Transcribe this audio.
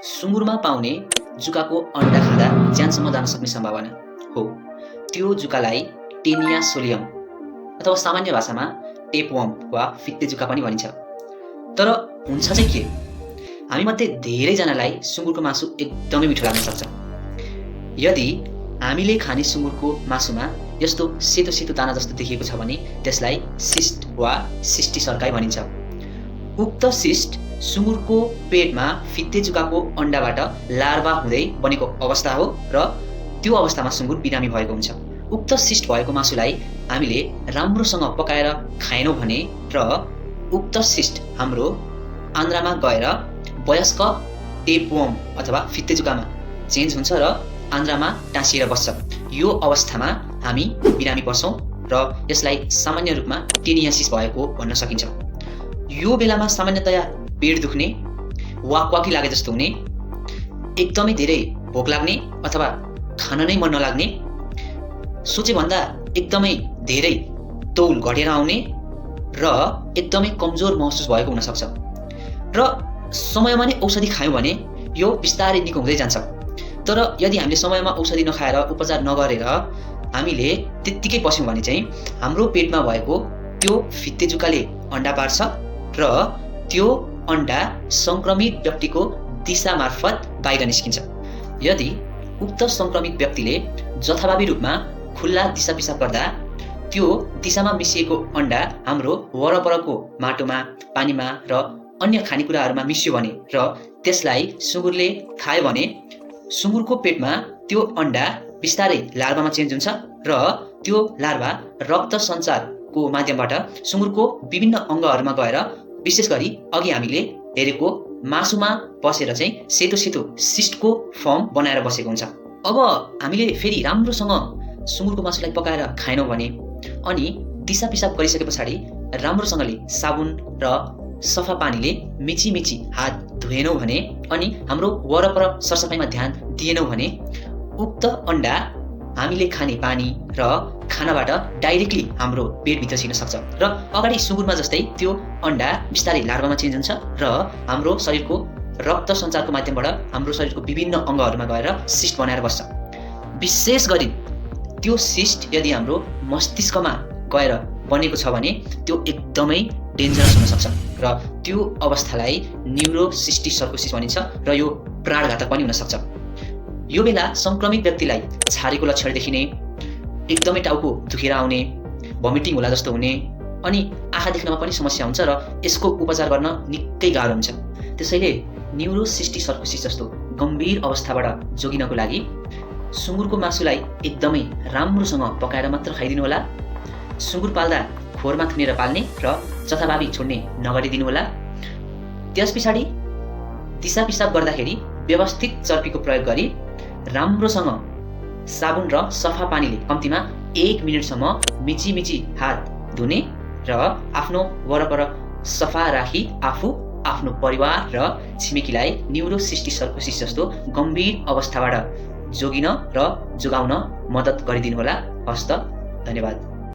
सुँगुरमा पाउने जुकाको अन्डा खाँदा ज्यानसम्म जान सक्ने सम्भावना हो। त्यो जुकालाई टेनिया सोलियम अथवा सामान्य भाषामा टेपवर्म वा फित्ते जुका पनि भनिन्छ। तर हुन्छ चाहिँ के? हामीमध्ये धेरैजनालाई सुँगुरको मासु एकदमै मिठो लाग्न सक्छ। यदि हामीले खाने सुँगुरको मासुमा यस्तो सेतो सेतो दाना जस्तो देखिएको छ भने त्यसलाई सिस्ट वा सिस्टी सर्काई भनिन्छ। उक्त सिस्ट सुँगुरको पेटमा फित्ते जुकाको अन्डाबाट लार्भा हुँदै बनेको अवस्था हो र त्यो अवस्थामा सुँगुर बिरामी भएको हुन्छ। उक्त सिस्ट भएको मासुलाई हामीले राम्रोसँग पकाएर खाएनौँ भने र उक्त सिस्ट हाम्रो आन्द्रामा गएर वयस्क टेपवर्म अथवा फित्ते जुकामा चेन्ज हुन्छ र आन्द्रामा टाँसिएर बस्छ। यो अवस्थामा हामी बिरामी पर्छौँ र यसलाई सामान्य रूपमा टेनियासिस भएको भन्न सकिन्छ। यो बेलामा सामान्यतया पेट दुख्ने, वाकवाकी लागे जस्तो हुने, एकदमै धेरै भोक लाग्ने अथवा खान नै मन नलाग्ने, सोचे भन्दा एकदमै धेरै तौल घटेर आउने र एकदमै कमजोर महसुस भएको हुन सक्छ। र समयमा नै औषधि खायौँ भने यो बिस्तारै निको हुँदै जान्छ। तर यदि हामीले समयमा औषधि नखाएर उपचार नगरेर हामीले त्यत्तिकै बस्यौँ भने चाहिँ हाम्रो पेटमा भएको त्यो फित्ते जुकाले अन्डा पार्छ र त्यो अन्डा संक्रमित व्यक्तिको दिशा मार्फत बाहिर निस्किन्छ। यदि उक्त संक्रमित व्यक्तिले जथाभावी रूपमा खुल्ला दिशा पिसाब गर्दा त्यो दिशामा मिसिएको अन्डा हाम्रो वरपरको माटोमा, पानीमा र अन्य खानेकुराहरूमा मिसियो भने र त्यसलाई सुँगुरले खायो भने सुँगुरको पेटमा त्यो अन्डा बिस्तारै लार्भामा चेन्ज हुन्छ र त्यो लार्भा रक्त सञ्चारको माध्यमबाट सुँगुरको विभिन्न अङ्गहरूमा गएर विशेष गरी अघि हामीले हेरेको मासुमा बसेर चाहिँ सेतो सेतो सिस्टको फर्म बनाएर बसेको हुन्छ। अब हामीले फेरि राम्रोसँग सुँगुरको मासुलाई पकाएर खाएनौँ भने अनि दिशा पिसाब गरिसके पछाडि राम्रोसँगले साबुन र सफा पानीले मिची मिची हात धुएनौँ भने अनि हाम्रो वरपर सरसफाइमा ध्यान दिएनौँ भने उक्त अन्डा हामीले खाने पानी र खानाबाट डाइरेक्टली हाम्रो पेटभित्र छिर्न सक्छ र अगाडि सुँगुरमा जस्तै त्यो अन्डा बिस्तारै लार्भामा चेन्ज हुन्छ र हाम्रो शरीरको रक्त सञ्चारको माध्यमबाट हाम्रो शरीरको विभिन्न अङ्गहरूमा गएर सिस्ट बनाएर बस्छ। विशेष गरी त्यो सिस्ट यदि हाम्रो मस्तिष्कमा गएर बनेको छ भने त्यो एकदमै डेन्जरस हुन सक्छ र त्यो अवस्थालाई न्युरोसिस्टिक सर्कोसिस भनिन्छ र यो प्राणघातक पनि हुन सक्छ। यो बेला संक्रमित व्यक्तिलाई छारेको लक्षण देखिने, एकदमै टाउको दुखेर आउने, भमिटिङ होला जस्तो हुने अनि आँखा देख्नमा पनि समस्या हुन्छ र यसको उपचार गर्न निकै गाह्रो हुन्छ। त्यसैले न्युरोसिस्टिक सर्कोसिस जस्तो गम्भीर अवस्थाबाट जोगिनको लागि सुँगुरको मासुलाई एकदमै राम्रोसँग पकाएर मात्र खाइदिनु होला। सुँगुर पाल्दा खोरमा थुनेर पाल्ने र जथाभावी छोड्ने नगरिदिनु होला। त्यस पछाडि दिशा पिसाब गर्दाखेरि व्यवस्थित चर्पीको प्रयोग गरी राम्रोसँग साबुन र सफा पानीले कम्तीमा 1 मिनेटसम्म मिची मिची हात धुने र आफ्नो वरपर सफा राखी आफू, आफ्नो परिवार र छिमेकीलाई न्युरोसिस्टिक सर्कोसिस जस्तो गम्भीर अवस्थाबाट जोगिन र जोगाउन मद्दत गरिदिनु होला। हस्त, धन्यवाद।